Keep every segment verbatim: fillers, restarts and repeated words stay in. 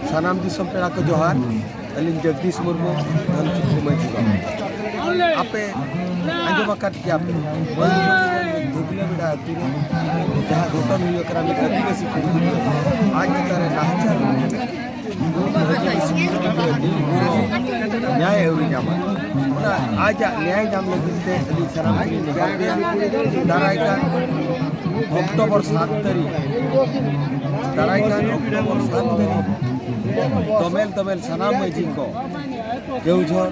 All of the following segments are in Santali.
ᱥᱟᱱᱟᱢ ᱫᱤᱥᱚᱢ ᱯᱮᱲᱟ ᱠᱚ ᱡᱚᱦᱟᱨ᱾ ᱟᱹᱞᱤᱧ ᱡᱚᱜᱽᱫᱤᱥ ᱢᱩᱨᱢᱩ, ᱫᱷᱚᱱᱪᱩᱠᱩ ᱢᱟᱹᱡᱷᱤ ᱵᱟᱵᱟ᱾ ᱟᱯᱮ ᱟᱸᱡᱚᱢ ᱟᱠᱟᱫ ᱜᱮᱭᱟ ᱯᱮ, ᱫᱷᱩᱵᱞᱟᱹ ᱵᱮᱲᱟ ᱟᱹᱛᱩ ᱨᱮ ᱡᱟᱦᱟᱸ ᱜᱷᱚᱴᱚᱱ ᱦᱩᱭ ᱟᱠᱟᱱᱟ, ᱢᱤᱫ ᱟᱹᱫᱤᱵᱟᱹᱥᱤ ᱠᱩᱲᱤ ᱜᱤᱫᱽᱨᱟᱹ ᱟᱡ ᱪᱮᱛᱟᱱ ᱨᱮ ᱱᱟᱦᱟᱪᱟᱨ ᱦᱩᱭ ᱟᱠᱟᱱᱟ᱾ ᱩᱱᱤ ᱟᱹᱫᱤᱵᱟᱹᱥᱤ ᱠᱩᱲᱤ ᱜᱤᱫᱽᱨᱟᱹ ᱱᱤᱛ ᱦᱚᱸ ᱧᱟᱭ ᱟᱹᱣᱨᱤ ᱧᱟᱢᱟ᱾ ᱚᱱᱟ ᱟᱡᱟᱜ ᱧᱟᱭ ᱧᱟᱢ ᱞᱟᱹᱜᱤᱫ ᱛᱮ ᱟᱹᱞᱤᱧ ᱥᱟᱱᱟᱢ ᱠᱚᱞᱤᱧ ᱱᱮᱦᱚᱨ ᱯᱮᱭᱟ, ᱫᱟᱨᱟᱭ ᱠᱟᱱ ᱚᱠᱴᱳᱵᱚᱨ ᱥᱟᱛ ᱛᱟᱹᱨᱤᱠᱷ, ᱫᱟᱨᱟᱭ ᱠᱟᱱ ᱚᱠᱴᱳᱵᱚᱨ ᱥᱟᱛ ᱛᱟᱹᱨᱤᱠᱷ ᱫᱚᱢᱮᱞ ᱫᱚᱢᱮᱞ ᱥᱟᱱᱟᱢ ᱢᱟᱹᱡᱷᱤ ᱠᱚ, ᱠᱮᱣᱡᱷᱚᱨ,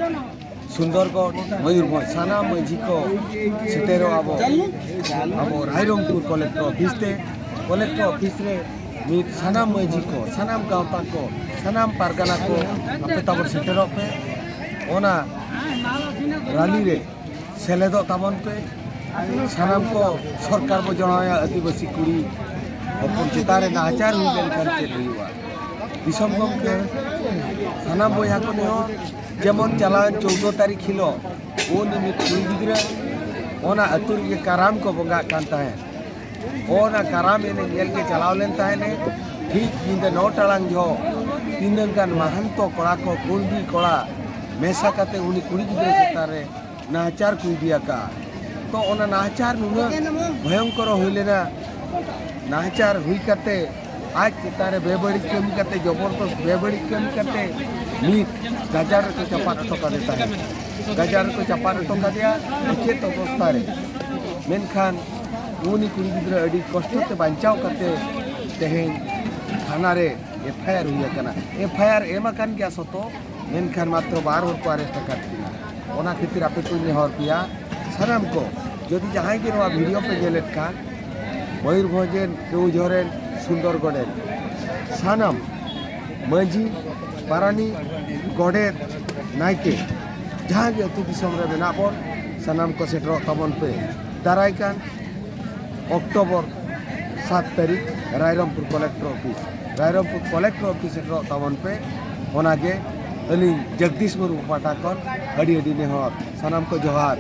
ᱥᱩᱱᱫᱚᱨᱜᱚᱲ, ᱢᱚᱭᱩᱨᱵᱷᱚᱸᱡᱽ, ᱥᱟᱱᱟᱢ ᱢᱟᱹᱡᱷᱤ ᱠᱚ ᱥᱮᱴᱮᱨᱚᱜ ᱟᱵᱚ, ᱟᱵᱚ ᱨᱟᱭᱨᱚᱝᱯᱩᱨ ᱠᱚᱞᱮᱠᱴᱚᱨ ᱚᱯᱷᱤᱥ ᱛᱮ᱾ ᱠᱚᱞᱮᱠᱴᱚᱨ ᱚᱯᱷᱤᱥ ᱨᱮ ᱢᱤᱫ ᱥᱟᱱᱟᱢ ᱢᱟᱹᱡᱷᱤ ᱠᱚ, ᱥᱟᱱᱟᱢ ᱜᱟᱶᱛᱟ ᱠᱚ, ᱥᱟᱱᱟᱢ ᱯᱟᱨᱜᱟᱱᱟ ᱠᱚ ᱟᱯᱮ ᱛᱟᱵᱚ ᱥᱮᱴᱮᱨᱚᱜ ᱯᱮ᱾ ᱚᱱᱟ ᱨᱟᱞᱤ ᱨᱮ ᱥᱮᱞᱮᱫᱚᱜ ᱛᱟᱵᱚᱱ ᱯᱮ᱾ ᱥᱟᱱᱟᱢ ᱠᱚ ᱥᱚᱨᱠᱟᱨ ᱵᱚ ᱡᱚᱲᱟᱣᱭᱟ, ᱟᱹᱫᱤᱵᱟᱹᱥᱤ ᱠᱩᱲᱤ ᱦᱚᱯᱚᱱ ᱪᱮᱛᱟᱱ ᱨᱮ ᱱᱟᱦᱟᱪᱟᱨ ᱦᱩᱭ ᱞᱮᱱᱠᱷᱟᱱ ᱪᱮᱫ ᱦᱩᱭᱩᱜᱼᱟ? ᱫᱤᱥᱚᱢ ᱜᱚᱢᱠᱮ, ᱥᱟᱱᱟᱢ ᱵᱚᱭᱦᱟ ᱠᱚ ᱱᱮᱦᱚᱨ, ᱡᱮᱢᱚᱱ ᱪᱟᱞᱟᱣᱮᱱ ᱪᱳᱫᱽᱫᱳ ᱛᱟᱹᱨᱤᱠᱷ ᱦᱤᱞᱳᱜ ᱩᱱᱤ ᱢᱤᱫ ᱠᱩᱲᱤ ᱜᱤᱫᱽᱨᱟᱹ ᱚᱱᱟ ᱟᱹᱛᱩ ᱨᱮᱜᱮ ᱠᱟᱨᱟᱢ ᱠᱚ ᱵᱚᱸᱜᱟᱜ ᱠᱟᱱ ᱛᱟᱦᱮᱸᱫ᱾ ᱚᱱᱟ ᱠᱟᱨᱟᱢ ᱮᱱᱮᱡ ᱧᱮᱞ ᱜᱮ ᱪᱟᱞᱟᱣ ᱞᱮᱱ ᱛᱟᱦᱮᱸᱫ ᱮ᱾ ᱴᱷᱤᱠ ᱧᱤᱫᱟᱹ ᱱᱚ ᱴᱟᱲᱟᱝ ᱡᱚᱦᱚᱜ ᱛᱤᱱᱟᱹᱜ ᱜᱟᱱ ᱢᱟᱦᱟᱱᱛᱚ ᱠᱚᱲᱟ ᱠᱚ, ᱠᱩᱲᱵᱤ ᱠᱚᱲᱟ ᱢᱮᱥᱟ ᱠᱟᱛᱮ ᱩᱱᱤ ᱠᱩᱲᱤ ᱜᱤᱫᱽᱨᱟᱹ ᱪᱮᱛᱟᱱ ᱨᱮ ᱱᱟᱦᱟᱪᱟᱨ ᱠᱚ ᱤᱫᱤ ᱟᱠᱟᱫᱼᱟ᱾ ᱛᱚ ᱚᱱᱟ ᱱᱟᱦᱟᱪᱟᱨ ᱱᱩᱱᱟᱹᱜ ᱵᱷᱚᱭᱚᱝᱠᱚᱨ ᱦᱩᱭ ᱞᱮᱱᱟ, ᱱᱟᱦᱟᱪᱟᱨ ᱦᱩᱭ ᱠᱟᱛᱮ ᱟᱡ ᱪᱮᱛᱟᱱ ᱨᱮ ᱵᱮᱵᱟᱹᱲᱤᱡ ᱠᱟᱹᱢᱤ ᱠᱟᱛᱮ, ᱡᱚᱵᱚᱨᱫᱚᱥ ᱵᱮᱵᱟᱹᱲᱤᱡ ᱠᱟᱹᱢᱤ ᱠᱟᱛᱮ ᱱᱤᱛ ᱜᱟᱡᱟᱲ ᱨᱮᱠᱚ ᱪᱟᱯᱟᱫ ᱦᱚᱴᱚ ᱠᱟᱫᱮ ᱛᱟᱦᱮᱸᱫ᱾ ᱜᱟᱡᱟᱲ ᱨᱮᱠᱚ ᱪᱟᱯᱟᱫ ᱦᱚᱴᱚ ᱠᱟᱫᱮᱭᱟ ᱚᱪᱮᱛ ᱚᱵᱚᱥᱛᱷᱟ ᱨᱮ᱾ ᱢᱮᱱᱠᱷᱟᱱ ᱩᱱᱤ ᱠᱩᱲᱤ ᱜᱤᱫᱽᱨᱟᱹ ᱟᱹᱰᱤ ᱠᱚᱥᱴᱚ ᱛᱮ ᱵᱟᱧᱪᱟᱣ ᱠᱟᱛᱮ ᱛᱮᱦᱮᱧ ᱛᱷᱟᱱᱟ ᱨᱮ ᱮᱯᱷ ᱟᱭ ᱟᱨ ᱦᱩᱭ ᱟᱠᱟᱱᱟ᱾ ᱮᱯᱷ ᱟᱭ ᱟᱨ ᱮᱢ ᱟᱠᱟᱱ ᱜᱮᱭᱟ ᱥᱚᱛᱚ, ᱢᱮᱱᱠᱷᱟᱱ ᱢᱟᱛᱨᱚ ᱵᱟᱨ ᱦᱚᱲ ᱠᱚ ᱟᱨᱮᱥᱴ ᱟᱠᱟᱫ ᱠᱤᱱᱟ᱾ ᱚᱱᱟ ᱠᱷᱟᱹᱛᱤᱨ ᱟᱯᱮ ᱠᱚᱧ ᱱᱮᱦᱚᱨ ᱯᱮᱭᱟ, ᱥᱟᱱᱟᱢ ᱠᱚ, ᱡᱩᱫᱤ ᱡᱟᱦᱟᱸᱭ ᱜᱮ ᱱᱚᱣᱟ ᱵᱷᱤᱰᱤᱭᱳ ᱯᱮ ᱧᱮᱞᱮᱫ ᱠᱷᱟᱱ, ᱢᱚᱭᱩᱨᱵᱷᱚᱸᱡᱽ ᱨᱮᱱ, ᱠᱮᱣᱡᱷᱚᱨ ᱨᱮᱱ, ᱥᱩᱱᱫᱚᱨᱜᱚᱰ ᱨᱮᱱ ᱥᱟᱱᱟᱢ ᱢᱟᱹᱡᱷᱤ, ᱯᱟᱨᱟᱱᱤᱠ, ᱜᱚᱰᱮᱛ, ᱱᱟᱭᱠᱮ, ᱡᱟᱦᱟᱸ ᱜᱮ ᱟᱹᱛᱩ ᱫᱤᱥᱚᱢ ᱨᱮ ᱢᱮᱱᱟᱜ ᱵᱚᱱ, ᱥᱟᱱᱟᱢ ᱠᱚ ᱥᱮᱴᱮᱨᱚᱜ ᱛᱟᱵᱚᱱ ᱯᱮ᱾ ᱫᱟᱨᱟᱭ ᱠᱟᱱ ᱚᱠᱴᱳᱵᱚᱨ ᱥᱟᱛ ᱛᱟᱹᱨᱤᱠᱷ Rairangpur collector office, Rairangpur collector office ᱥᱮᱴᱮᱨᱚᱜ ᱛᱟᱵᱚᱱ ᱯᱮ᱾ ᱚᱱᱟᱜᱮ ᱟᱹᱞᱤᱧ ᱡᱚᱜᱽᱫᱤᱥ ᱢᱩᱨᱢᱩ ᱯᱟᱦᱴᱟ ᱠᱷᱚᱱ ᱟᱹᱰᱤ ᱟᱹᱰᱤ ᱱᱮᱦᱚᱨ᱾ ᱥᱟᱱᱟᱢ ᱠᱚ ᱡᱚᱦᱟᱨ᱾